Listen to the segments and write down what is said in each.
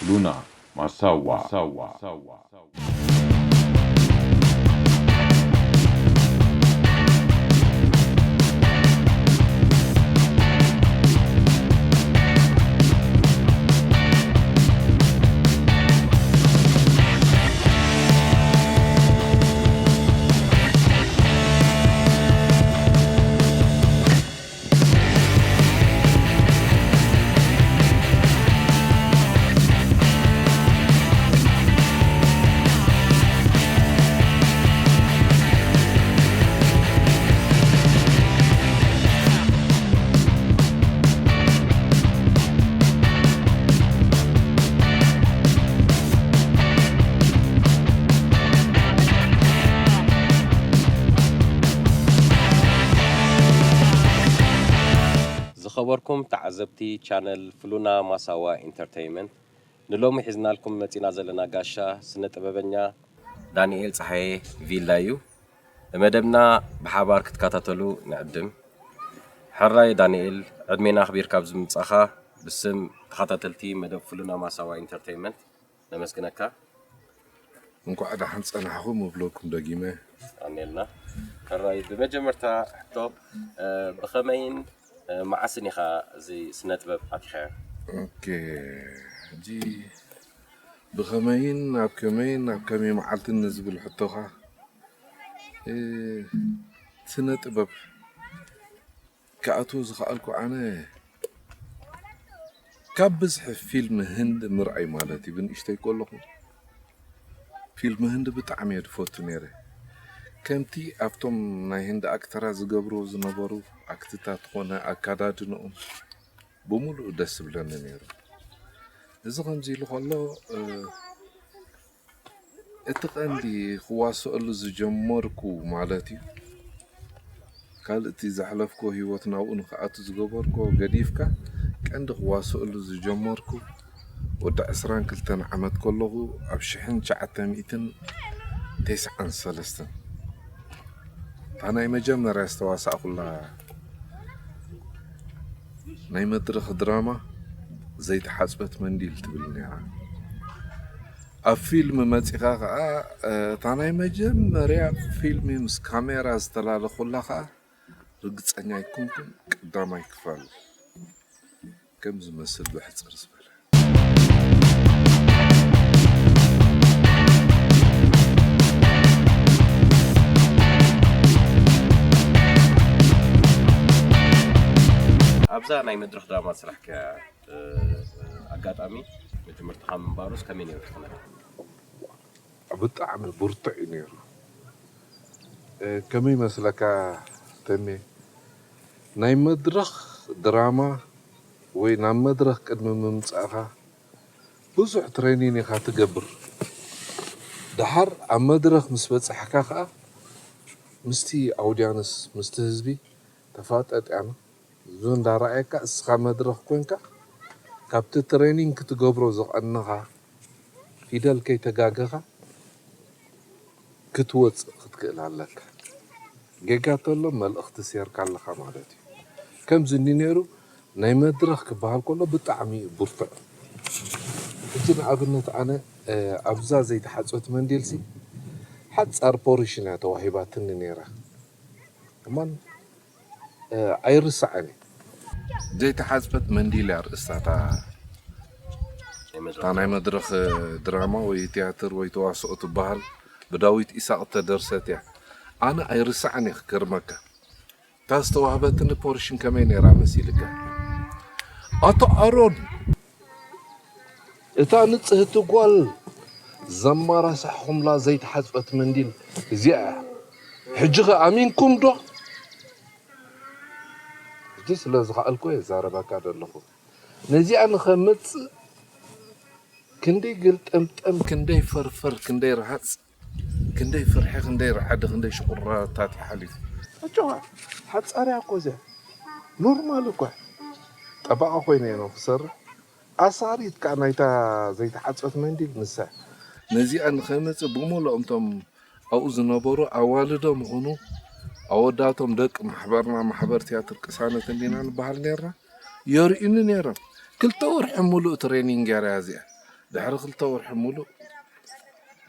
ሉና ማሳዋ። ዝኸበርኩም ተዓዘብቲ ቻነል ፍሉና ማሳዋ ኢንተርተይመንት፣ ንሎሚ ሒዝናልኩም መጺና ዘለና ጋሻ ስነ ጥበበኛ ዳንኤል ጸሃየ ቪላ እዩ። መደብና ብሓባር ክትከታተሉ ንዕድም። ሕራይ ዳንኤል፣ ዕድሜና ኣኽቢርካ ኣብዚ ምምጻኻ ብስም ተኸታተልቲ መደብ ፍሉና ማሳዋ ኢንተርተይመንት ነመስግነካ። እንኳዕ ደሓን ጸናሕኹም እብለኩም ደጊመ። ኣሜልና። ሕራይ፣ ብመጀመርታ ሕቶ፣ እ፣ ብኸመይን፣ እ፣ መዓስን ኢኻ እዚ ስነ ጥበብ ኣቲኻዮ? ኦኬ፣ ሕጂ ብኸመይን፣ ኣብ ከመይን፣ ኣብ ከመይ መዓልትን ንዝብል ሕቶኻ፣ እ፣ ስነ ጥበብ ክኣትዎ ዝኸኣልኩ ኣነ ካብ ብዝሒ ፊልም ህንዲ ምርኣይ ማለት እዩ። ብንእሽተይ ከለኹ ፊልም ህንዲ ብጣዕሚ እየ ዝፈቱ ነይረ። ከምቲ ኣብቶም ናይ ህንዲ ኣክተራት ዝገብርዎ ዝነበሩ ኣክትታት ኾነ ኣካዳድንኦም ብምሉኡ ደስ ዝብለኒ ነይሩ። እዚ ከምዚ ኢሉ ከሎ፣ እ፣ እቲ ቀንዲ ክዋስኣሉ ዝጀመርኩ ማለት እዩ። ካልእ እቲ ዘሕለፍኩዎ ህይወት ናብኡ ንክኣቱ ዝገበርኩዎ ገዲፍካ፣ ቀንዲ ክዋስኣሉ ዝጀመርኩ ወዲ ዕስራን ክልተን ዓመት ከለኹ፣ ኣብ ሽሕን ትሽዓተ ሚእትን ተስዓን ሰለስተን፣ እታ ናይ መጀመርያ ዝተዋሳእኩላ ናይ መድረኽ ድራማ ዘይተሓጽበት መንዲል ትብል ነይራ። ኣብ ፊልም መጺኻ ኸኣ፣ እ፣ እታ ናይ መጀመርያ ፊልም ምስ ካሜራ ዝተላለኹላ ኸኣ፣ ርግጸኛ ኣይኮንኩን፣ ቀዳማይ ክፋል ከም ዝመስል ብሕጽር ዝበለ። ኣብዛ ናይ መድረኽ ድራማ ዝሰራሕካያ፣ እ፣ ኣጋጣሚ፣ ንትምህርትኻ ምንባሩስ ከመይ ነይሩ እቲ ኩነታት? ብጣዕሚ ብርቱዕ እዩ ነይሩ። እ፣ ከመይ ይመስለካ ተሜ፣ ናይ መድረኽ ድራማ ወይ ናብ መድረኽ ቅድሚ ምምጻእኻ ብዙሕ ትሬኒን ኢኻ ትገብር። ደሓር ኣብ መድረኽ ምስ በጻሕካ ኸኣ ምስቲ ኣውድያንስ፣ ምስቲ ህዝቢ ተፋጠጥ እያ። እዚ እንዳረኣየካ እስኻ መድረኽ ኮንካ ካብቲ ትሬኒንግ ክትገብሮ ዝቐነኻ ፊደል ከይተጋገኻ ክትወጽእ ክትክእል ኣለካ። ጌጋ ተሎ መልእኽቲ ሴርካ ኣለኻ ማለት እዩ። ከምዚ እኒ ነይሩ ናይ መድረኽ ክበሃል ከሎ ብጣዕሚ እዩ ብርቱዕ። ሕጂ ንኣብነት ኣነ፣ እ፣ ኣብዛ ዘይተሓጽበት መንዲልሲ ሓጻር ፖርሽን እያ ተዋሂባትኒ ነይራ። እማን፣ እ፣ ኣይርስዓን እዩ። ዘይተሓጽበት መንዲል እያ ርእስታ እታ ናይ መድረኽ። እታ ናይ መድረኽ ድራማ ወይ ትያትር ወይ ተዋስኦ ትበሃል፣ ብዳዊት ኢሳቕ እተደርሰት እያ። ኣነ ኣይርስዓን እየ ክገርመካ። እታ ዝተዋህበትኒ ፖርሽን ከመይ ነይራ መሲልካ? ኣቶ ኣሮን፣ እታ ንጽህቲ ጓል ዘማራሳሕኹምላ ዘይተሓጽበት መንዲል እዚኣ እያ። ሕጂ ኸ ኣሚንኩም ዶ? ሕጂ ስለ ዝኸኣልኩ እየ ዛረባካ ዘለኹ። ነዚኣ ንኸምጽእ ክንደይ ግልጠምጠም፣ ክንደይ ፈርፈር፣ ክንደይ ረሃጽ፣ ክንደይ ፍርሒ፣ ክንደይ ራዕዲ፣ ክንደይ ሽቑራታት እዩ ሓሊፉ። ኣጨዋ ሓጻርያ እኮ እዚኣ ኖርማል እኮ። ጠበቓ ኮይነ እየ ነው ክሰርሕ። ኣሳሪት ከኣ ናይታ ዘይተሓጽበት መንዲል ንሳ። ነዚኣ ንኸምጽእ ብምሉኦም እቶም ኣብኡ ዝነበሩ ኣዋልዶም ይኹኑ ኣወዳቶም ደቂ ማሕበርና ማሕበር ትያትር ቅሳነት እንዲና ንበሃል ነርና። የርእዩኒ ነይሮም። ክልተ ወርሒ ሙሉእ ትሬኒንግ ገይረ እያ እዚኣ። ድሕሪ ክልተ ወርሒ ሙሉእ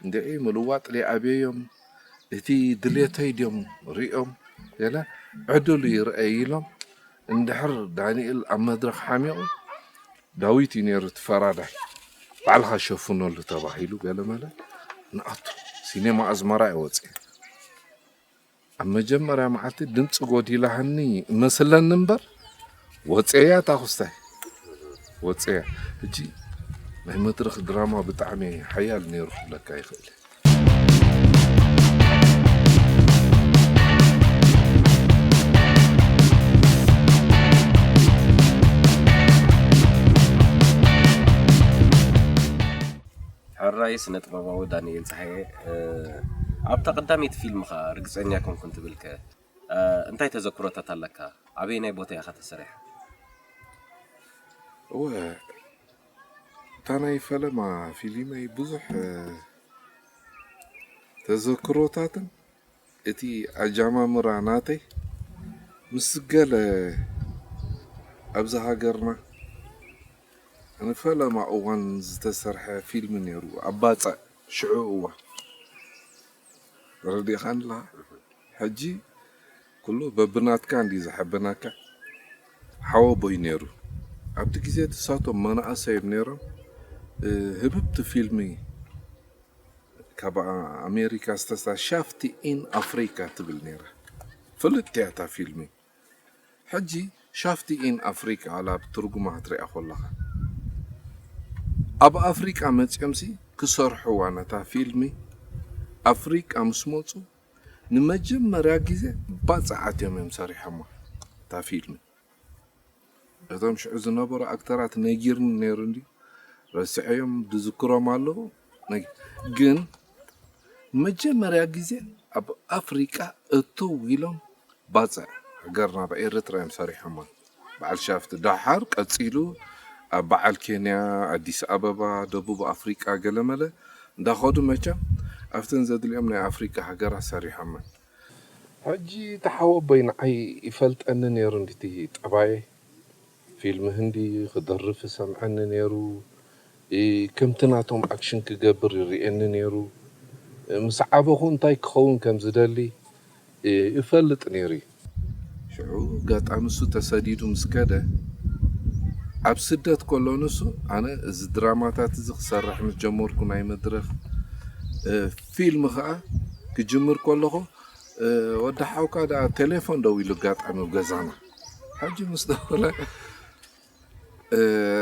እንድዒ ምልዋጥ ሊኣብዮም እቲ ድሌተይ ድዮም ሪኦም ገለ ዕድሉ ይርአይ ኢሎም እንድሕር ዳንኤል ኣብ መድረኽ ሓሚቑ ዳዊት እዩ ነይሩ እቲ ፈራዳይ። ባዕልኻ ሸፍነሉ ተባሂሉ ገለ መለ ንኣቱ ሲኔማ ኣዝመራ እየ ወፂአ። ኣብ መጀመርያ መዓልቲ ድምፂ ጎዲላሃኒ እመስለኒ እምበር ወፅያ እታ ክስታይ ወፅያ። ሕጂ ናይ መድረኽ ድራማ ብጣዕሚ ሓያል ነይሩ ክብለካ ይኽእል። ሕራይ ስነ ጥበባዊ ዳንኤል ፀሃየ ኣብታ ቀዳመይቲ ፊልምኻ ርግፀኛ ኮንኩን ትብልከ እንታይ ተዘክሮታት ኣለካ? ኣበየናይ ቦታ ኢኻ ተሰሪሓ? እወ እታ ናይ ፈለማ ፊሊመይ ብዙሕ ተዘክሮታትን እቲ ኣጃማምራ ናተይ ምስ ገለ ኣብዚ ሃገርና ንፈለማ እዋን ዝተሰርሐ ፊልሚ ነይሩ ኣብ ባፅዕ ሽዑ እዋን ረዲኻን ኣለኻ ሕጂ ኩሉ በብናትካ እንዲ ዝሕብነካ ሓወቦይ ነይሩ ኣብቲ ግዜ ትሳቶም መናእሰዮም ነይሮም ህብብቲ ፊልሚ ካብ ኣሜሪካ ዝተሳ ሻፍቲ ኢን ኣፍሪካ ትብል ነይራ ፍልጥቲ እያ እታ ፊልሚ ሕጂ ሻፍቲ ኢን ኣፍሪካ ኣላ ብትርጉማ ክትሪኣ ኮለኻ ኣብ ኣፍሪቃ መፂኦምሲ ክሰርሕዋ ነታ ፊልሚ ኣፍሪቃ ምስ መፁ ንመጀመርያ ግዜ ባፅዓት እዮም እዮም ሰሪሖማ እታ ፊልሚ እቶም ሽዑ ዝነበሩ ኣክተራት ነጊርኒ ነይሩ እንዲ ረስዐዮም ድዝክሮም ኣለዉ ግን መጀመርያ ግዜ ኣብ ኣፍሪቃ እትው ኢሎም ባፅዕ ሃገርና ብኤርትራ እዮም ሰሪሖማ በዓል ሻፍቲ ደሓር ቀፂሉ ኣብ በዓል ኬንያ ኣዲስ ኣበባ ደቡብ ኣፍሪቃ ገለመለ እንዳኸዱ መቸም ኣብተን ዘድልኦም ናይ ኣፍሪቃ ሃገራት ሰሪሖመን ሕጂ ተሓወቦይ ንዓይ ይፈልጠኒ ነይሩ እንዲቲ ጠባየ ፊልም ህንዲ ክደርፍ ይሰምዐኒ ነይሩ ከምቲ ናቶም ኣክሽን ክገብር ይርእየኒ ነይሩ ምስ ዓበኹ እንታይ ክኸውን ከም ዝደሊ ይፈልጥ ነይሩ እዩ ሽዑ ጋጣሚ እሱ ተሰዲዱ ምስ ከደ ኣብ ስደት ከሎ ንሱ ኣነ እዚ ድራማታት እዚ ክሰርሕ ምስ ጀመርኩ ናይ መድረኽ ፊልም ከዓ ክጅምር ከለኹ ወዲ ሓውካ ደኣ ቴሌፎን ደው ኢሉ ኣጋጣሚ ኣብ ገዛና ሕጂ ምስ ደወለ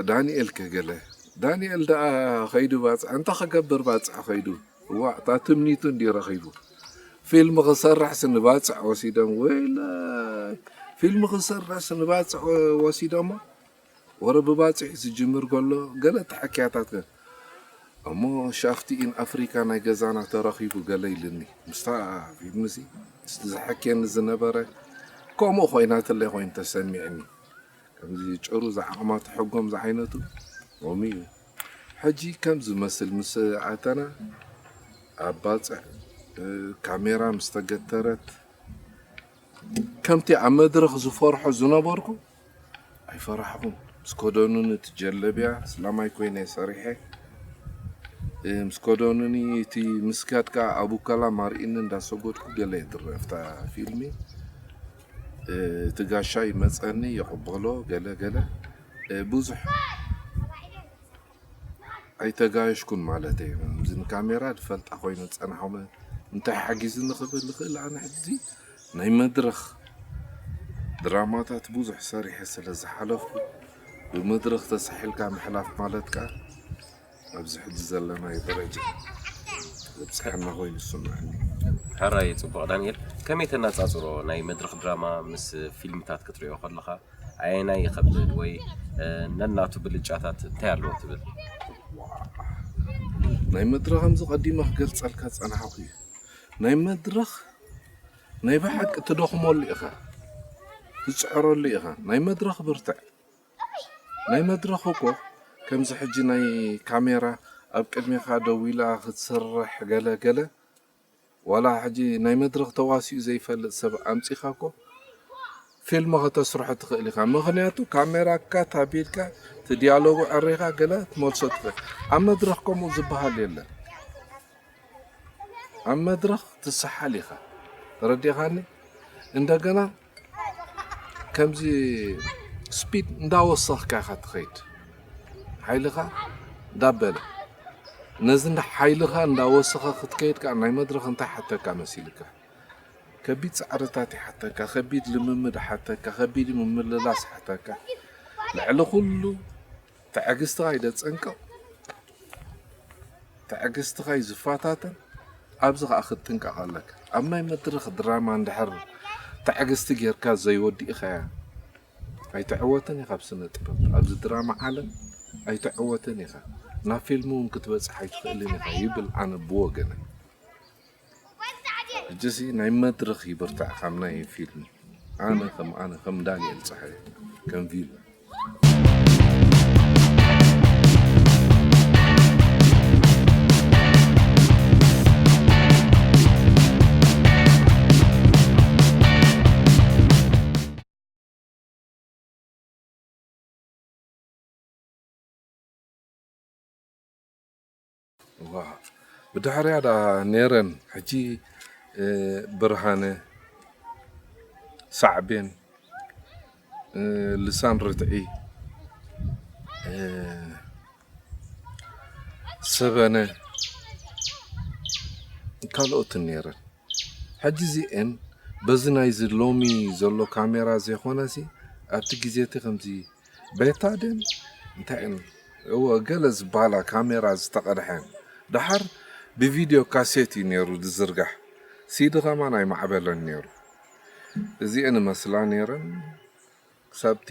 ዳንኤል ከገለ ዳንኤል ደኣ ኸይዱ ባፅዕ እንታይ ክገብር ባፅዕ ኸይዱ እዋ እታ ትምኒቱ እንዲ ረኺቡ ፊልም ክሰርሕስ ንባፅዕ ወሲዶም ወይለ ፊልም ክሰርሕስ ንባፅዕ ወሲዶሞ ወረ ብባፅዕ ዝጅምር ከሎ ገለ ተሓክያታት እሞ ሻፍቲ ኢን ኣፍሪካ ናይ ገዛና ተረኺቡ ገለ ኢልኒ ምስታ ፊልምሲ ምስቲ ዝሓክየኒ ዝነበረ ከምኡ ኮይናትለይ ኮይኑ ተሰሚዕኒ ከምዚ ጭሩ ዝዓቕማ ተሐጎም ዝዓይነቱ ሎሚ እዩ ሕጂ ከም ዝመስል ምስ ኣተና ኣብ ባፅዕ ካሜራ ምስ ተገተረት ከምቲ ኣብ መድረኽ ዝፈርሖ ዝነበርኩ ኣይፈራሕኹን ምስ ከደኑኒ እቲ ጀለብያ ስላማይ ኮይነ ሰሪሐ ምስ ከደኑኒ እቲ ምስጋድ ከዓ ኣብ ውከላ ማርኢኒ እንዳሰጎድኩ ገለ እየ ዝረአ ኣብታ ፊልሚ እቲ ጋሻ ይመፀኒ ይቕበሎ ገለ ገለ ብዙሕ ኣይተጋየሽኩን ማለተይ እዚ ንካሜራ ዝፈልጣ ኮይኑ ዝፀናሕኩ እንታይ ሓጊዝኒ ክብል ዝኽእል ኣነ ሕዚ ናይ መድረኽ ድራማታት ብዙሕ ሰሪሐ ስለ ዝሓለፍኩ ብመድረኽ ተሳሒልካ ምሕላፍ ማለት ከዓ ኣብዚ ሕጂ ዘለናዮ ደረጃ ዘብፅሐና ኮይኑ ዝስምዐኒ። ሕራይ ፅቡቕ ዳንኤል፣ ከመይ ተነፃፅሮ ናይ መድረኽ ድራማ ምስ ፊልምታት ክትሪኦ ከለኻ ኣየናይ ይኸብድ ወይ ነናቱ ብልጫታት እንታይ ኣለዎ ትብል? ናይ መድረኽ ከምዚ ቀዲመ ክገልፀልካ ዝፀናሕኩ እዩ። ናይ መድረኽ ናይ ብሓቂ ትደኽመሉ ኢኻ፣ ትፅዕረሉ ኢኻ። ናይ መድረኽ ብርትዕ ናይ መድረኽ እኮ ከምዚ ሕጂ ናይ ካሜራ ኣብ ቅድሜኻ ደው ኢላ ክትሰርሕ ገለ ገለ ዋላ ሕጂ ናይ መድረኽ ተዋሲኡ ዘይፈልጥ ሰብ ኣምጺኻ እኮ ፊልም ከተስርሖ ትኽእል ኢኻ። ምኽንያቱ ካሜራካ ታቢልካ እቲ ዲያሎጉ ዕሪኻ ገለ ትመልሶ ትኽእል። ኣብ መድረኽ ከምኡ ዝበሃል የለን። ኣብ መድረኽ ትሰሓል ኢኻ። ተረዲኻኒ? እንደገና ከምዚ ስፒድ እንዳወሰኽካ ኢኻ ትኸይድ። ሓይልኻ እንዳበለ። ነዚ እንዳ ሓይልኻ እንዳወሰኸ ክትከይድ ከኣ ናይ መድረኽ እንታይ ሓተካ መሲልካ? ከቢድ ጻዕርታት ይሓተካ፣ ከቢድ ልምምድ ሓተካ፣ ከቢድ ምምልላስ ሓተካ። ልዕሊ ኩሉ ትዕግስትኻ ይደጸንቀቕ። ትዕግስትኻ እዩ ዝፈታተን። ኣብዚ ኸኣ ክትጥንቀቕ ኣለካ። ኣብ ናይ መድረኽ ድራማ እንድሕር ትዕግስቲ ጌርካ ዘይወዲእኻያ ኣይትዕወትን ኢኻ። ኣብ ስነ ጥበብ ኣብዚ ድራማ ዓለም ኣይትዕወትን ኢኻ። ናብ ፊልም እውን ክትበጽሕ ኣይትኽእልን ኢኻ ይብል ኣነ ብወገነይ። ሕጂሲ ናይ መድረኽ ይብርታዕ ካብ ናይ ፊልም። ኣነ ከም ኣነ ከም ዳንኤል ጸሃየ ከም ቪላ ዋ ብድሕርያ ዳ ነይረን ሕጂ ብርሃነ ሳዕቤን ልሳን ርትዒ ሰበነ ካልኦትን ነይረን። ሕጂ እዚኤን በዚ ናይዚ ሎሚ ዘሎ ካሜራ ዘይኮነሲ ኣብቲ ግዜ እቲ ከምዚ ቤታ ድን እንታይ እን እወ ገለ ዝበሃላ ካሜራ ዝተቐድሐን ደሓር ብቪድዮ ካሴት እዩ ነይሩ ዝዝርጋሕ። ሲዲ ከማን ኣይማዕበለን ነይሩ። እዚኤን እመስላ ነይረን ክሳብቲ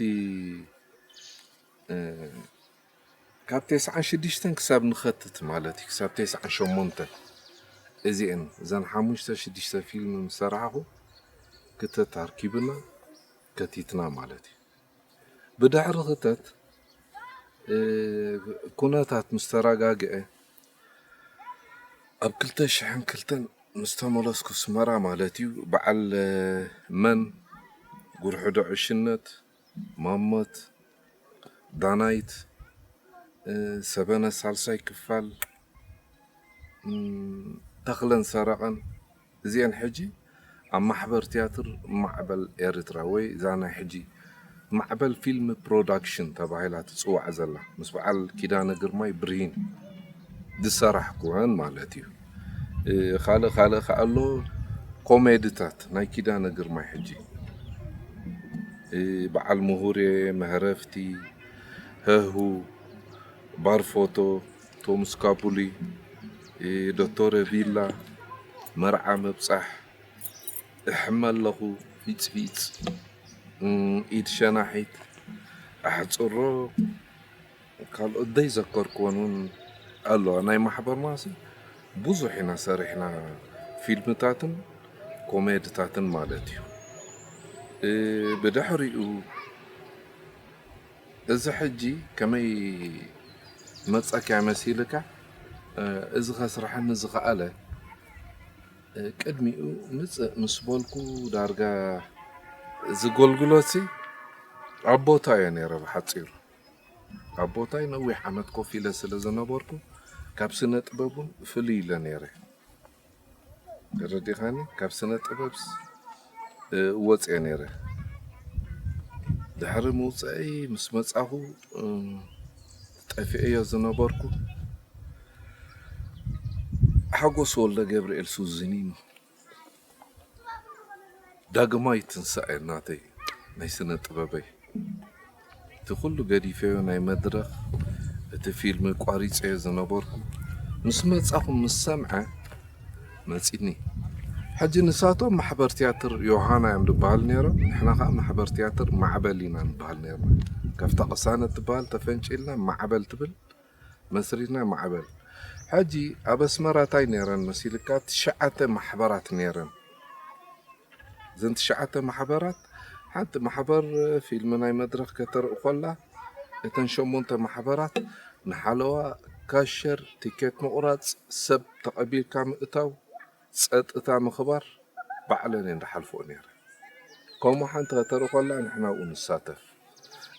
ካብ ተስዓን ሽዱሽተን ክሳብ ንኸትት ማለት እዩ ክሳብ ተስዓን ሸሞንተን እዚኤን እዘን ሓሙሽተ ሽዱሽተ ፊልም ምስ ሰራሕኹ ክተት ኣርኪብና ከቲትና ማለት እዩ። ብድሕሪ ክተት ኩነታት ምስ ተረጋግአ ኣብ ክልተ ሽሕን ክልተን ምስ ተመለስኩ ኣስመራ ማለት እዩ በዓል መን ጉርሕዶ ዕሽነት ማሞት ዳናይት ሰበነ ሳልሳይ ክፋል ተኽለን ሰረቐን እዚአን ሕጂ ኣብ ማሕበር ትያትር ማዕበል ኤርትራ ወይ እዛ ናይ ሕጂ ማዕበል ፊልም ፕሮዳክሽን ተባሂላ ትፅዋዕ ዘላ ምስ በዓል ኪዳነ ግርማይ ብርሂን ዝሰራሕኩወን ማለት እዩ። ካልእ ካልእ ከኣ ኣሎ ኮሜድታት ናይ ኪዳነ ግርማይ ሕጂ በዓል ምሁሬ፣ መህረፍቲ፣ ህህሁ፣ ባርፎቶ፣ ቶምስ ካቡሊ፣ ዶቶረ ቪላ፣ መርዓ ምብጻሕ፣ እሕመ ኣለኹ፣ ፊጽፊጽ፣ ኢድ ሸናሒት፣ ኣሕጽሮ፣ ካልኦት ዘይዘከርክወን እውን ኣለዋ። ናይ ማሕበርና ብዙሕ ኢና ሰሪሕና ፊልምታትን ኮሜድታትን ማለት እዩ። ብድሕሪኡ እዚ ሕጂ ከመይ መጸካ መሲልካ እዚ ከስርሐኒ ዝኸኣለ ቅድሚኡ ምጽእ ምስ በልኩ ዳርጋ እዚ ጎልግሎትሲ ኣብ ቦታ እየ ነይረ ብሓጺሩ ኣብ ቦታይ ነዊሕ ዓመት ኮፍ ኢለ ስለ ዝነበርኩ ካብ ስነ ጥበብ እውን ፍልይ ኢለ ነይረ። ተረዲኻኒ? ካብ ስነ ጥበብ ወፅየ ነይረ። ድሕሪ ምውፀአይ ምስ መፃኹ ጠፊአዮ ዝነበርኩ ሓጎስ ወልደ ገብርኤል ሱዚኒኖ ዳግማይ ትንሳኤ ናተይ ናይ ስነ ጥበበይ እቲ ኩሉ ገዲፈዮ ናይ መድረኽ እቲ ፊልም ቋሪፀዮ ዝነበርኩ ምስ መፃኹ ምስ ሰምዐ መፂኒ። ሕጂ ንሳቶም ማሕበር ትያትር ዮሃና እዮም ዝበሃሉ ነይሮም፣ ንሕና ከዓ ማሕበር ትያትር ማዕበል ኢና ንበሃል ነይርና። ካብታ ቅሳነት ትበሃል ተፈንጪልና ማዕበል ትብል መስሪትና ማዕበል። ሕጂ ኣብ ኣስመራ ታይ ነይረን መሲልካ? ትሽዓተ ማሕበራት ነይረን። እዘን ትሽዓተ ማሕበራት ሓንቲ ማሕበር ፊልም ናይ መድረኽ ከተርኢ ኮላ እተን ሸሞንተ ማሕበራት ንሓለዋ ካሸር ቲኬት ምቑራፅ ሰብ ተቐቢልካ ምእታው ጸጥታ ምኽባር ባዕለን እየን ዝሓልፍኦ ነይረን። ከምኡ ሓንቲ ከተርኢ ከላ ንሕና ኣብኡ ንሳተፍ።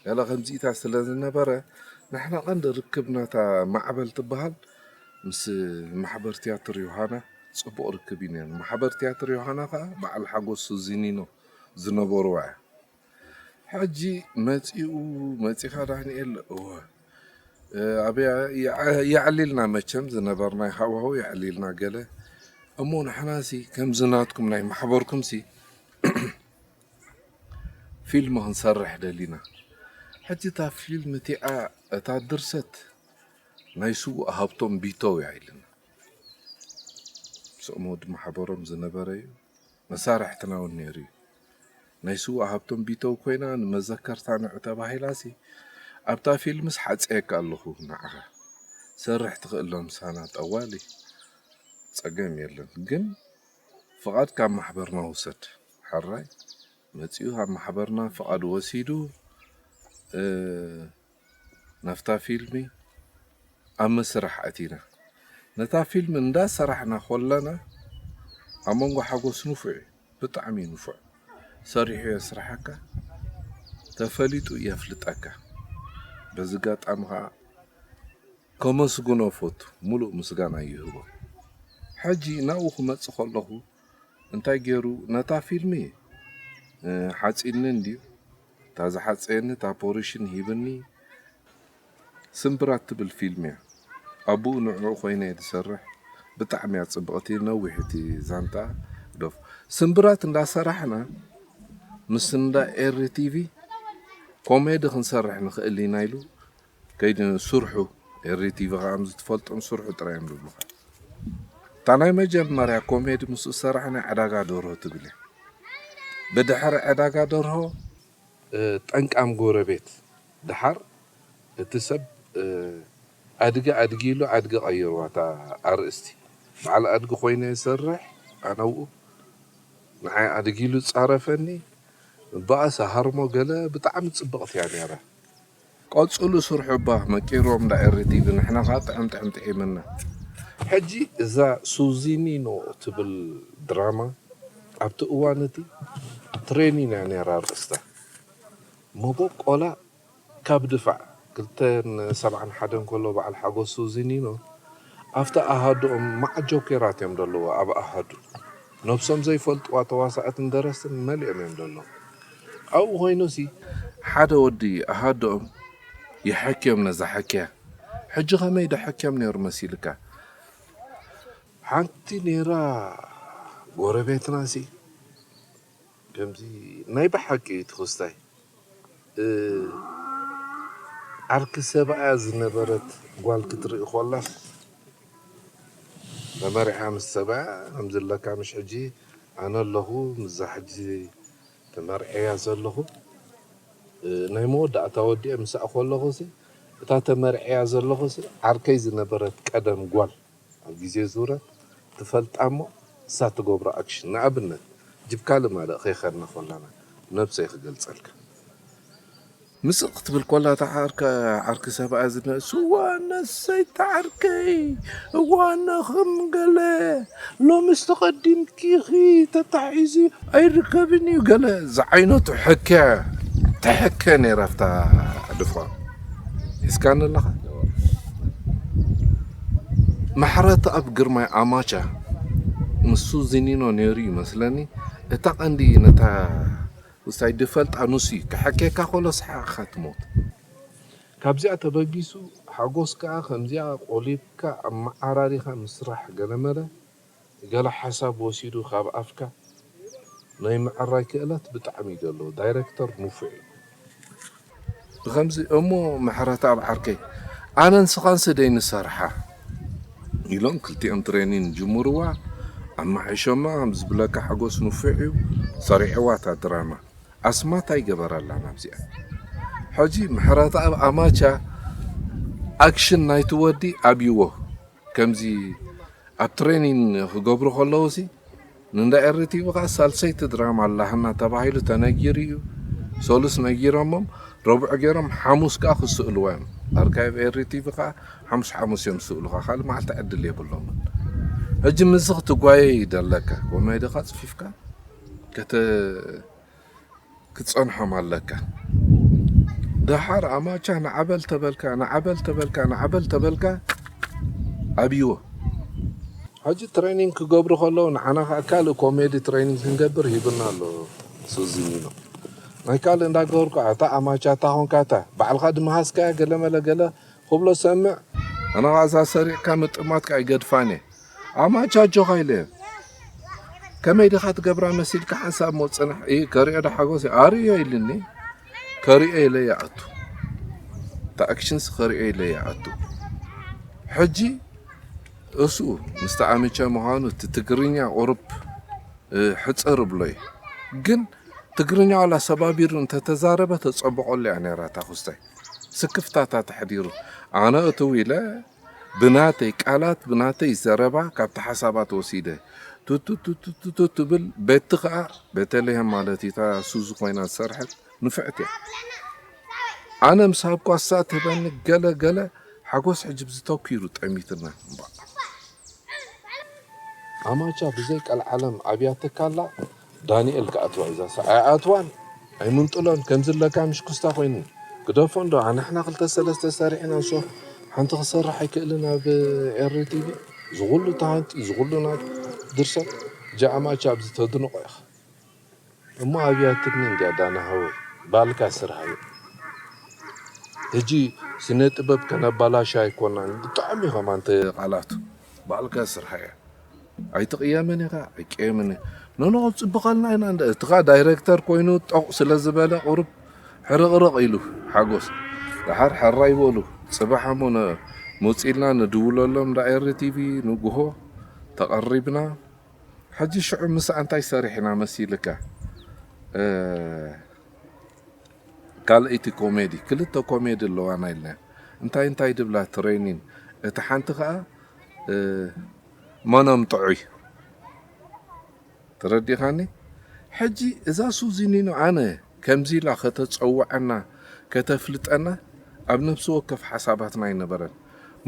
ገለ ከምዚኢታት ስለ ዝነበረ ንሕና ቀንዲ ርክብና እታ ማዕበል ትበሃል ምስ ማሕበር ትያትር ዮሃና ጽቡቕ ርክብ እዩ ነይሩ። ማሕበር ትያትር ዮሃና ከኣ በዓል ሓጎስ ሱዚኒኖ ዝነበርዋ እያ። ሕጂ መጺኡ መጺኻ ዳንኤል እወ ኣብ የዕሊልና መቸም ዝነበርናይ ሃዋሁ የዕሊልና ገለ እሞ ንሕናሲ ከምዚ ናትኩም ናይ ማሕበርኩምሲ ፊልም ክንሰርሕ ደሊና። ሕጂ እታ ፊልም እቲኣ እታ ድርሰት ናይ ስዉእ ሃብቶም ቢተው እያ ኢልና። ምስኦም ወዲ ማሕበሮም ዝነበረ እዩ። መሳርሕትና እውን ነይሩ እዩ። ናይ ስዉእ ሃብቶም ቢተው ኮይና ንመዘከርታ ንዑ ተባሂላሲ ኣብታ ፊልምስ ሓፀየካ ኣለኹ ንዓኻ። ሰርሕ ትኽእል ዶ ምሳና ጠዋሊ? ፀገም የለን ግን ፍቓድ ካብ ማሕበርና ውሰድ። ሕራይ መፂኡ ካብ ማሕበርና ፍቓድ ወሲዱ ናብታ ፊልሚ ኣብ መስርሕ ኣቲና። ነታ ፊልም እንዳሰራሕና ኮለና ኣብ መንጎ ሓጎስ ንፉዕ እዩ፣ ብጣዕሚ እዩ ንፉዕ። ሰሪሑ የስርሓካ፣ ተፈሊጡ የፍልጠካ። በዚ ጋጣሚ ከዓ ከመስግኖ ፈቱ፣ ሙሉእ ምስጋና ይህቦ። ሕጂ ናብኡ ክመጽእ ከለኹ እንታይ ገይሩ ነታ ፊልሚ ሓጺኒ እንድዩ እታ ዝሓጸየኒ እታ ፖሪሽን ሂብኒ ስምብራት ትብል ፊልም እያ ኣብኡ ንዕኡ ኮይነ እየ ዝሰርሕ ብጣዕሚ እያ ጽብቕቲ ነዊሕ እቲ ዛንታ ዶፍ ስምብራት እንዳሰራሕና ምስ እንዳ ኤሪ ቲቪ ኮሜዲ ክንሰርሕ ንኽእል ኢና ኢሉ ከይዲ ስርሑ ኤሪ ቲቪ ከዓ ምስ ትፈልጦም ስርሑ ጥራይ እዮም ዝብሉኻ እታ ናይ መጀመርያ ኮሜዲ ምስኡ ዝሰራሕና ዕዳጋ ደርሆ ትብል እያ ብድሕሪ ዕዳጋ ደርሆ ጠንቃም ጎረቤት ደሓር እቲ ሰብ ኣድጊ ኣድጊ ኢሉ ኣድጊ ቀይርዋ እታ ኣርእስቲ በዓል ኣድጊ ኮይነ ይሰርሕ ኣነብኡ ንዓይ ኣድጊ ኢሉ ፃረፈኒ እባኣስ ሃርሞ ገለ ብጣዕሚ ፅብቕቲ እያ ነይራ ቀፅሉ ስርሑ እባ መቂርዎም እንዳ ኤሪ ቲቪ ንሕና ከዓ ጥዕም ጥዕም ጥዒምና ሕጂ እዛ ሱዚኒኖ ትብል ድራማ ኣብቲ እዋን እቲ ትሬኒን እያ ነይራ ኣርእስታ መቦቆላ ካብ ድፋዕ ክልተን ሰብዓን ሓደን ከሎ በዓል ሓጎስ ሱዚኒኖ ኣብቲ ኣሃዱኦም ማዓ ጆኬራት እዮም ዘለዉ ኣብ ኣሃዱ ነብሶም ዘይፈልጥዋ ተዋሳእትን ደረስትን መሊኦም እዮም ዘለዉ ኣብኡ ኮይኑሲ ሓደ ወዲ ኣሃዱኦም ይሐክዮም ነዛ ሐክያ ሕጂ ከመይ ዶ ሐክዮም ነይሩ መሲልካ ሓንቲ ነይራ ጎረቤትናሲ ከምዚ ናይ ብሓቂ እዩ ትኽስታይ ዓርኪ ሰብኣያ ዝነበረት ጓል ክትርኢ ኮላስ ተመሪዓ ምስ ሰብኣያ ከምዚ ኣለካ ምሽ ሕጂ ኣነ ኣለኹ ምስዛ ሕጂ ተመርዐያ ዘለኹ ናይ መወዳእታ ወዲአ ምስኣ ኮለኹ እታ ተመርዐያ ዘለኹ ዓርከይ ዝነበረት ቀደም ጓል ኣብ ግዜ ዙረት ትፈልጣ እሞ እሳ ትገብሮ ኣክሽን ንኣብነት ጅብ ካልእ ማልእ ከይኸድና ኮላና ነብሰይ ክገልጸልካ ምስቕ ክትብል ኮላ እታ ዓርኪ ዓርኪ ሰብኣ ዝነ ስዋ ነሰይ ተዓርከይ እዋ ነኽም ገለ ሎምስ ተቐዲምኪኺ ተታሒዙ ኣይርከብን እዩ ገለ ዝዓይነቱ ሕክያ ተሕከ ነይራ ኣብታ ድፎ ሒዝካኒ ኣለኻ ምሕረተኣብ ግርማይ ኣማቻ ንሱ ዝኒኖ ነይሩ ይመስለኒ እታ ቀንዲ ነታ ውሳይ ድፈልጣ ንሱ እዩ ክሕከካ ከሎ ሰሓቕኻ ትሞት ካብዚኣ ተበጊሱ ሓጎስ ከዓ ከምዚኣ ቆሊብካ ኣመዓራሪኻ ምስራሕ ገለመለ ገለ ሓሳብ ወሲዱ ካብ ኣፍካ ናይ ምዕራይ ክእለት ብጣዕሚ እዩ ዘለዎ ዳይረክተር ንፉዕ እዩ ብኸምዚ እሞ ምሕረተኣብ ዓርከይ ኣነ ንስኻን ስደይ ንሰርሓ ኢሎም ክልቲኦም ትሬኒን ጅምርዋ ኣማሒሾማ ከም ዝብለካ ሓጎስ ንፉዕ እዩ ሰሪዕዋ እታ ድራማ ኣስማት ኣይገበረላን ኣብዚኣ ሕጂ ምሕረተኣብ ኣማቻ ኣክሽን ናይቲ ወዲ ኣብይዎ ከምዚ ኣብ ትሬኒን ክገብሩ ከለውሲ ንእንዳ ኤሪ ቲቪ ከዓ ሳልሰይቲ ድራማ ኣላህና ተባሂሉ ተነጊሩ እዩ ሰሉስ ነጊሮሞም ረቡዕ ገይሮም ሓሙስ ከዓ ክስእልዎ እዮም ኣርካይቭ ኤሪ ቲቪ ከዓ ሓሙስ ሓሙስ እዮም ዝስእሉካ ካልእ መዓልቲ ዕድል የብሎምን ሕጂ ምስዚ ክትጓየ ይደለካ። ኮሜዲኻ ጽፊፍካ ከተ-፣ ክትጸንሖም ኣለካ። ደሓር ኣማቻ ንዓበል ተበልካ፣ ንዓበል ተበልካ፣ ንዓበል ተበልካ ኣብይዎ። ሕጂ ትሬኒንግ ክገብሩ ከለዉ ንዓና ከኣ ካልእ ኮሜዲ ትሬኒንግ ክንገብር ሂብና ኣሎ ሱዚኒኖ። ናይ ካልእ እንዳገበርኩ ኣታ ኣማቻ ኣታ ኾንካ ኣታ ባዕልኻ ድመሃዝካያ ገለ መለ ገለ ክብሎ ሰምዕ። ኣነ ኸኣ እዛ ሰሪቕካ ምጥማትካ ኣይገድፋን እየ። ኣማቻ ኣጆኻ ኢለ። ከመይ ዲኻ ትገብራ መሲልካ ሓንሳብ እሞ ጽናሕ። እ፣ ከሪኦ ዶ ሓጎስ? ኣርእዮ ኢልኒ። ከሪኦ ኢለ ይኣቱ። እታ ኣክሽንስ ከሪኦ ኢለ ይኣቱ። ሕጂ እሱ ምስቲ ኣምቸ ምዃኑ እቲ ትግርኛ ቁሩብ፣ እ፣ ሕጽር ብሎ እዩ። ግን ትግርኛ ዋላ ሰባቢሩ እንተተዛረበ ተጸብቐሉ እያ ነይራ እታ ኩስታይ። ስክፍታታት ኣሕዲሩ። ኣነ እትው ኢለ ብናተይ ቃላት፣ ብናተይ ዘረባ ካብቲ ሓሳባት ወሲደ። ቱቱቱቱቱ ትብል ቤቲ ኸኣ ቤተልሔም ማለት እዩ፣ እታ ሱዚ ኮይና ዝሰርሐት ንፍዕቲ እያ። ኣነ ምስ ሃብኳ እሳ ትህበኒ ገለ ገለ ሓጎስ ሕጂ ብዚ ተኲሩ ጠሚትና። እምባእ። ኣማቻ ብዘይ ቀልዓለም ኣብያ ተካላ ዳንኤል ክኣትዋ እዩ ዛሳ። ኣይኣትዋን፣ ኣይምንጥሎን፣ ከምዚ ለካ ምሽኩስታ ኮይኑ። ግደፎ እንዶ፣ ኣንሕና ክልተ ሰለስተ ሰሪሕና፣ እሱ ሓንቲ ክሰርሕ ኣይክእልን ኣብ ኤሪ ቲቪ። ዝኹሉ ተሃንጢ፣ ዝኹሉ ናይ ድርሰት፣ እጃ ኣማቻ ኣብዚ ተድንቆ ኢኻ። እሞ ኣብያትኒ እንድያ ዳና ሃወይ፣ ባልካ ስርሃዮ። ሕጂ ስነ ጥበብ ከነባላሽ ኣይኮናን፣ ብጣዕሚ ከማን ቃላቱ። ባልካ ስርሃዮ። ኣይትቕየምን ኢኻ፣ ኣይቅየምን። ኖኖ፣ ጽብቐልና ኢና እንደ-፣ እቲ ኸኣ ዳይሬክተር ኮይኑ ጠቕ ስለ ዝበለ ቁሩብ ሕርቕርቕ ኢሉ ሓጎስ። ደሓር ሕራይ በሉ። ጽባሕ እሞ ነ-፣ መጺልና ንድውለሎም ዳ ኤሪ ቲቪ ንግሆ ተቐሪብና። ሕጂ ሽዑ ምስኣ እንታይ ሰሪሕና መሲልካ? እ፣ ካልኣይቲ ኮሜዲ፣ ክልተ ኮሜዲ ኣለዋና ኢልና። እንታይ እንታይ ድብላ ትሬኒን። እታ ሓንቲ ኸኣ፣ እ፣ መኖም ጥዑይ። ተረዲኻኒ? ሕጂ እዛ ሱዚኒኖ ኣነ ከምዚ ኢላ ከተጸውዐና፣ ከተፍልጠና ኣብ ነፍሲ ወከፍ ሓሳባትና ኣይነበረን።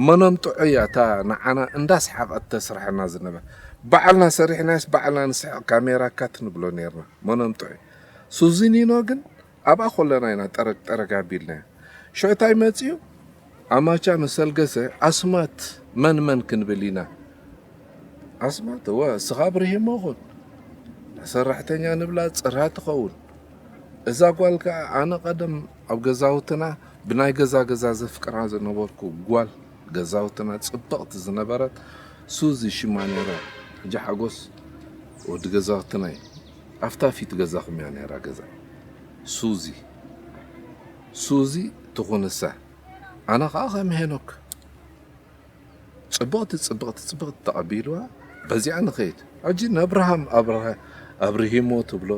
መኖም ጥዑይ እያ እታ ንዓና እንዳስሓቐት ተስርሐና ዝነበረ። ባዕልና ሰሪሕናስ ባዕልና ንስሕቕ፣ ካሜራ ካት ንብሎ ነይርና። መኖም ጥዑይ። ሱዚኒኖ ግን ኣብኣ ኮለና ኢና ጠረግ ጠረግ ኣቢልናዮ። ሽዑ እንታይ መጽዩ? ኣማቻ ምስ ኣልገሰ ኣስማት መን መን ክንብል ኢና? ኣስማት፣ እወ፣ እስኻ ኣብርሂሞ ኹን። ሰራሕተኛ ንብላ ጽርሃ ትኸውን። እዛ ጓል ከኣ ኣነ ቀደም ኣብ ገዛውትና ብናይ ገዛ ገዛ ዘፍቅራ ዝነበርኩ ጓል ገዛውትና ጽብቕቲ ዝነበረት ሱዚ ሽማ ነይራ። ሕጂ ሓጎስ ወዲ ገዛውትና እዩ። ኣፍታ ፊት ገዛኹም እያ ነይራ ገዛ። ሱዚ። ሱዚ ትኹንሳ። ኣነ ኸኣ ከም ሄኖክ። ጽብቕቲ፣ ጽብቕቲ፣ ጽብቕቲ ተቐቢልዋ። በዚኣ ንኸይድ። ሕጂ ነብርሃም ኣብርሃ-፣ ኣብርሂሞ ትብሎ፣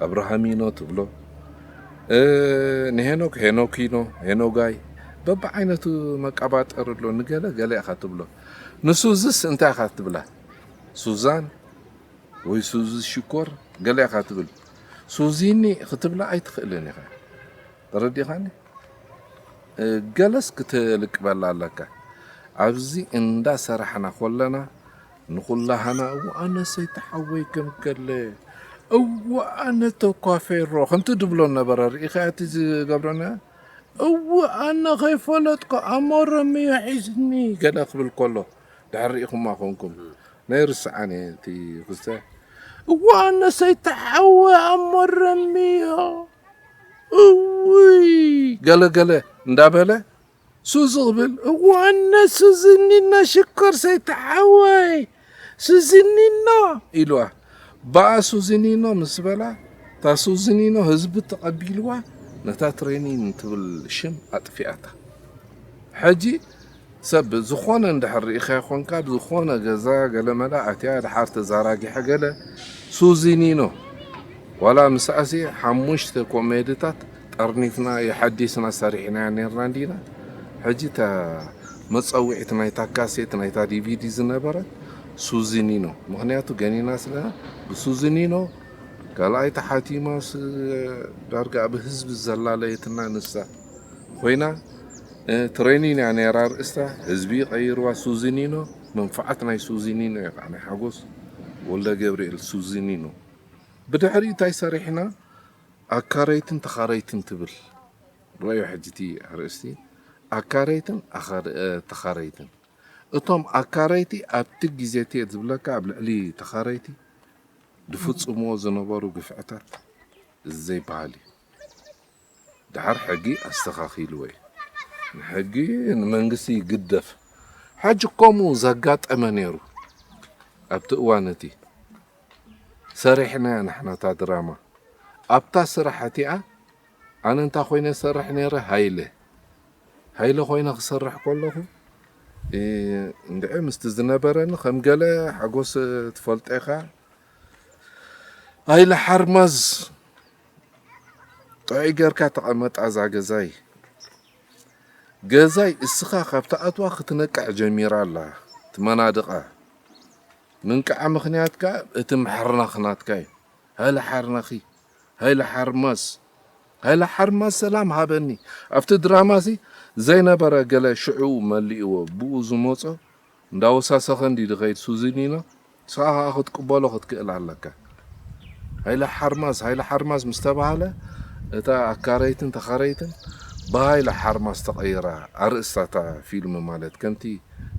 ኣብርሃሚኖ ትብሎ። እ፣ ንሄኖክ ሄኖኪኖ፣ ሄኖጋይ። በብዓይነቱ መቀባጠር ኣሎ። ንገለ ገለ ኢኻ ትብሎ። ንሱዝስ እንታይ ኢኻ ትብላ? ሱዛን ወይ ሱዚ ሽኮር ገለ ኢኻ ትብል። ሱዚኒ ክትብላ ኣይትኽእልን ኢኻ። ተረዲኻኒ? እ፣ ገለስ ክትልቅበላ ኣለካ። ኣብዚ እንዳሰራሕና ኮለና ንኹላህና፣ "እወ ኣነ ሰይቲ ሓወይ ከም ከለ፣ እወ ኣነ ተኳፌሮ" ከምቲ ድብሎ ነበረ። ርኢኻ እቲ ዝገብረና? "እወ ኣነ ከይፈለጥኩ ኣሞረምዮ ሒዝኒ" ገለ ክብል ከሎ ድሕር ርኢኹማ ኮንኩም። ናይ ርስዓን እየ እቲ ክስተ። "እወ ኣነ ሰይቲ ሓወይ ኣሞረምዮ፣ እውይ" ገለ ገለ እንዳበለ ሱዚ ክብል፣ "እዋነ ሱዚኒኖ ሽኮር ሰይቲ ሓወይ፣ ሱዚኒኖ" ኢልዋ። ብኣ ሱዚኒኖ ምስ በላ፣ እታ ሱዚኒኖ ህዝቢ ተቐቢልዋ፣ ነታ ትሬኒን ትብል ሽም ኣጥፊኣታ። ሕጂ ሰብ ዝኾነ እንድሕር ርኢኻዮ ኾንካ፣ ዝኾነ ገዛ ገለ መለ ኣትያ፣ ድሓር ተዛራጊሐ ገለ፣ ሱዚኒኖ ዋላ ምስኣሲ ሓሙሽተ ኮሜድታት ጠርኒፍና የሐዲስና ሰሪሕናያ ኔርና እንዲና። ሕጂ እታ መጸውዒት ናይታ ካሴት ናይታ ዲቪዲ ዝነበረት ሱዚኒኖ፣ ምኽንያቱ ገኒና ስለ ብሱዚኒኖ ካልኣይ ተሓቲማስ ዳርጋ ኣብ ህዝቢ ዘላለየትና ንሳ ኮይና፣ እ፣ ትሬኒን እያ ኔራ ርእስታ፣ ህዝቢ ቀይርዋ ሱዚኒኖ። መንፍዓት ናይ ሱዚኒኖ እዩ ከዓ፣ ናይ ሓጎስ ወልደ ገብርኤል ሱዚኒኖ። ብድሕሪኡ እንታይ ሰሪሕና? ኣካረይትን ተኻረይትን ትብል። ረዮ ሕጂ እቲ ኣርእስቲ፣ ኣካረይትን ኣኻረ-፣ እ፣ ተኻረይትን። እቶም ኣካረይቲ ኣብቲ ግዜ እቲ ዝብለካ ኣብ ልዕሊ ተኻረይቲ ዝፍጽምዎ ዝነበሩ ግፍዕታት ዘይበሃል እዩ። ደሓር ሕጊ ኣስተኻኺልዎ እዩ። ንሕጊ ንመንግስቲ ይግደፍ። ሕጂ ከምኡ ዘጋጠመ ነይሩ። ኣብቲ እዋን እቲ ሰሪሕናያ ንሕና እታ ድራማ። ኣብታ ስራሕ እቲኣ ኣነ እንታይ ኮይነ ዝሰርሕ ነይረ? ሃይለ። ሃይለ ኮይነ ክሰርሕ ከለኹ፣ እ፣ እንድዒ ምስቲ ዝነበረኒ ከም ገለ ሓጎስ ትፈልጦ ኢኻ። ሃይለ ሓርማዝ ጥዑይ ጌርካ ተቐመጣ እዛ ገዛይ። ገዛይ እስኻ ካብ ትኣትዋ ክትነቅዕ ጀሚራ ኣላ፣ ትመናድቓ። ምንቅዓ ምኽንያት ከኣ እቲ ምሕርናኽ ናትካ እዩ። ሃይለ ሓርናኺ፣ ሃይለ ሓርማዝ፣ ሃይለ ሓርማዝ ሰላም ሃበኒ። ኣብቲ ድራማሲ ዘይነበረ ገለ ሽዑ መሊእዎ፣ ብኡ ዝመጾ እንዳወሳሰኸ እንዲ ድኸይድ ሱዚኒኖ፣ ንስኻ ከኣ ክትቅበሎ ክትክእል ኣለካ። ሃይለ ሓርማዝ፣ ሃይለ ሓርማዝ ምስ ተባህለ፣ እታ ኣካረይትን ተኻረይትን ብሃይለ ሓርማዝ ተቐይራ፣ ኣርእስታ እታ ፊልም ማለት፣ ከምቲ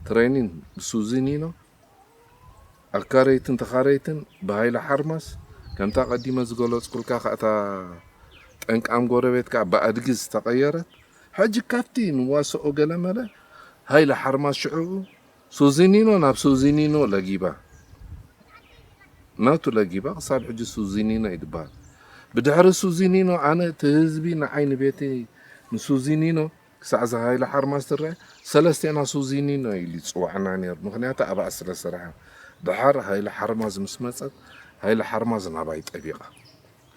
ትሬኒን ብሱዚኒኖ፣ ኣካረይትን ተኻረይትን ብሃይለ ሓርማዝ፣ ከምታ ቀዲመ ዝገለጽኩልካ ከኣ እታ ጠንቃም ጎረቤት ከኣ ብኣድጊ ዝተቐየረት፣ ሕጂ ካብቲ ንዋስኦ ገለመለ፣ ሃይለ ሓርማዝ ሽዑ ሱዚኒኖ ናብ ሱዚኒኖ ለጊባ። ናቱ ለጊባ ክሳብ ሕጂ ሱዚኒኖ እዩ ዝበሃል። ብድሕሪ ሱዚኒኖ ኣነ እቲ ህዝቢ ንዓይ ንቤተይ ንሱዚኒኖ ክሳዕ እዛ ሃይለ ሓርማዝ ትረአ፣ ሰለስቴና ሱዚኒኖ ኢሉ ይጽውዓና ነይሩ። ምኽንያቱ ኣብኣ ስለ ሰሪሐ። ደሓር ሃይለ ሓርማዝ ምስ መጸት፣ ሃይለ ሓርማዝ ናባይ ጠቢቓ።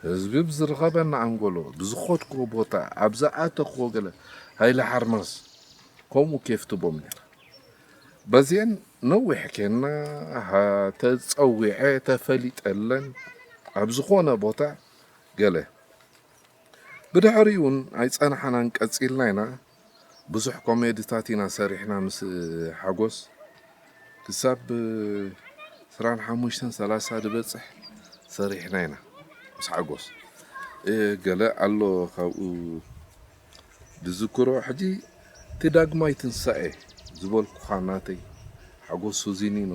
ህዝቢ ብዝረኸበና ኣንጎሎ፣ ብዝኸድክዎ ቦታ፣ ኣብ ዝኣተኽዎ ገለ፣ ሃይለ ሓርማዝ ከምኡ ኬፍ ትቦም ነይራ። በዚአን ነዊሕ ኬንና፣ ሃ-፣ ተጸዊዐ፣ ተፈሊጠለን፣ ኣብ ዝኾነ ቦታ ገለ። ብድሕሪኡ እውን ኣይጸናሕናን፣ ቀጺልና ኢና። ብዙሕ ኮሜድታት ኢና ሰሪሕና ምስ ሓጎስ። ክሳብ ዕስራን ሓሙሽተን ሰላሳ ዝበጽሕ ሰሪሕና ኢና ምስ ሓጎስ። እ፣ ገለ ኣሎ ካብኡ ዝዝክሮ። ሕጂ እቲ ዳግማይ ትንሳኤ ዝበልኩኻ ናተይ ሓጎስ ሱዚኒኖ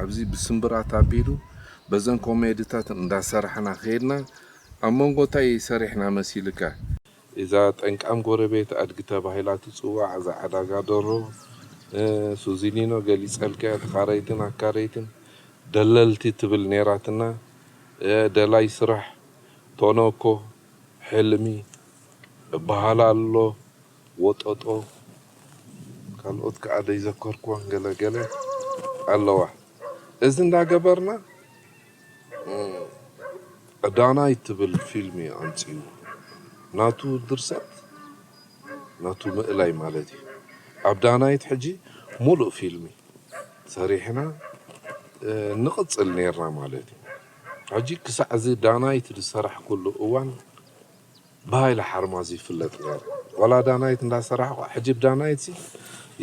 ኣብዚ ብስምብራት ኣቢሉ በዘን ኮሜድታት እንዳሰራሕና ከይድና ኣብ መንጎ እንታይ ሰሪሕና መሲልካ? እዛ ጠንቃም ጎረቤት ኣድጊ ተባሂላ ትጽዋዕ፣ እዛ ዕዳጋ ደርሆ፣ እ፣ ሱዚኒኖ ገሊጸልካ፣ ተኻረይትን ኣካረይትን፣ ደለልቲ ትብል ኔራትና፣ እ፣ ደላይ ስራሕ፣ ቶኖኮ፣ ሕልሚ፣ በሃላ ኣሎ፣ ወጠጦ፣ ካልኦት ከኣ ዘይዘከርኩወን ገለ ገለ ኣለዋ። እዚ እንዳገበርና፣ እ፣ ዳናይት ትብል ፊልም እዩ ኣምጺኡ። ናቱ ድርሰት፣ ናቱ ምእላይ ማለት እዩ። ኣብ ዳናይት ሕጂ ሙሉእ ፊልም ሰሪሕና፣ እ፣ ንቕጽል ኔርና ማለት እዩ። ሕጂ ክሳዕ እዚ ዳናይት ዝሰራሕኩሉ እዋን ብሃይለ ሓርማዝ ይፍለጥ ነይሩ። ዋላ ዳናይት እንዳሰራሕኩ፣ ሕጂ ብዳናይትሲ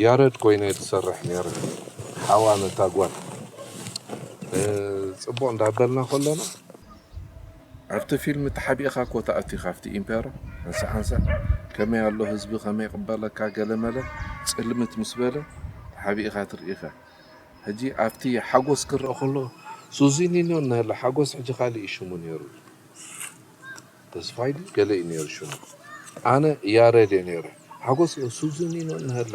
ያረድ ኮይነ ዝሰርሕ ነይረ። ሓዋ ነታ ጓል። እ፣ ጽቡቕ እንዳበልና ከለና፣ ኣብቲ ፊልም ተሓቢእኻ እኮ ትኣቱ ኢኻ፣ ኣብቲ ኢምፔሮ፣ ሓንሳእ ሓንሳእ ከመይ ኣሎ ህዝቢ፣ ከመይ ይቕበለካ፣ ገለመለ፣ ጽልምት ምስ በለ ተሓቢእኻ ትርኢ ኢኻ። ሕጂ ኣብቲ ሓጎስ ክረአ ከሎ፣ ሱዚኒኖ እናሃለ፣ ሓጎስ ሕጂ ካልእ እዩ ሽሙ ነይሩ። ተስፋይ ድዩ ገለ እዩ ነይሩ ሽሙ። ኣነ ያረድ እየ ነይረ። ሓጎስ ሱዚኒኖ እናሃለ።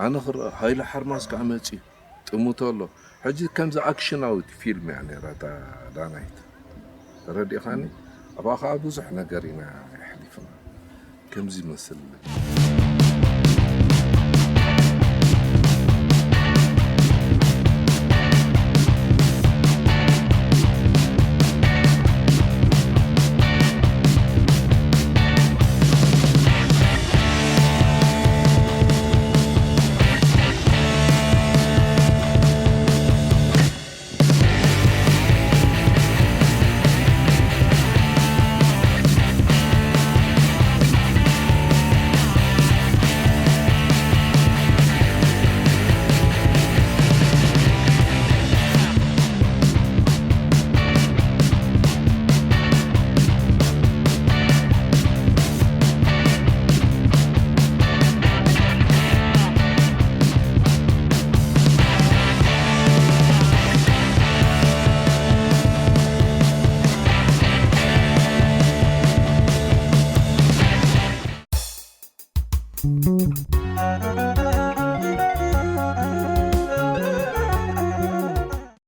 ኣነ ክረአ፣ ሃይለ ሓርማዝ ከኣ መጺኡ። ጥሙቶ ኣሎ። ሕጂ ከምዚ ኣክሽናዊት ፊልም እያ ነይራ እታ ዳናይት። ተረዲእኻኒ? ኣብኣ ኸዓ ብዙሕ ነገር ኢና የሕሊፍና። ከምዚ ይመስል።